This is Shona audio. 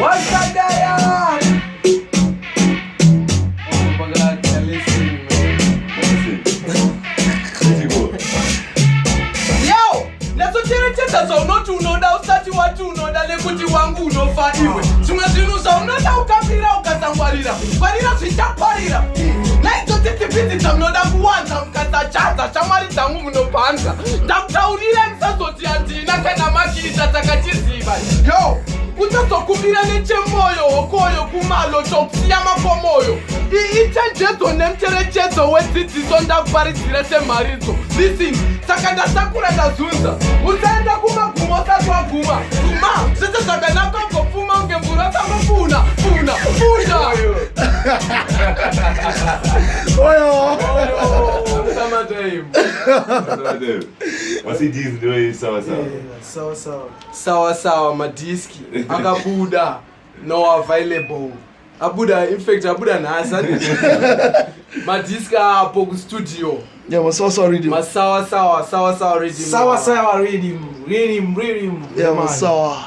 Washadaya. Yo, nyatsocherechedza zvaunoti unoda usati wati unoda nekuti wangu unofa iwe. Zvimwe zvinhu zvaunoda ukapira ukasangwarira, ngwarira zvichaparira. Naidzo tsitsipidzi dzamunoda kuwanza mukasachadza shamwari dzangu munobhanza. Ndakutaurira musazoti handina kana makiita takachiziva. Yo, usazokumbira nechemoyo hokoyo kumalo tokusiya makomoyo. Iyi ichenjedzo nemucherechedzo wedzidziso ndakuparidzira semharidzo. Listen, saka ndasakura ndazunza. Usaenda kumagumo usati waguma. Guma, zvese zvakanaka ugopfuma unge mvura usangopfuna, pfuna, pfuna. Oyo. Summertime. MaCDs ndo sawa sawa. Sawa sawa. Sawa sawa madiski akabuda no available. Abuda in fact abuda nhasi. Madiski apo kustudio. Yeah, masawa sawa rhythm. Masawa sawa sawa sawa rhythm. Sawa sawa rhythm, rhythm, rhythm. Yeah, man. masawa.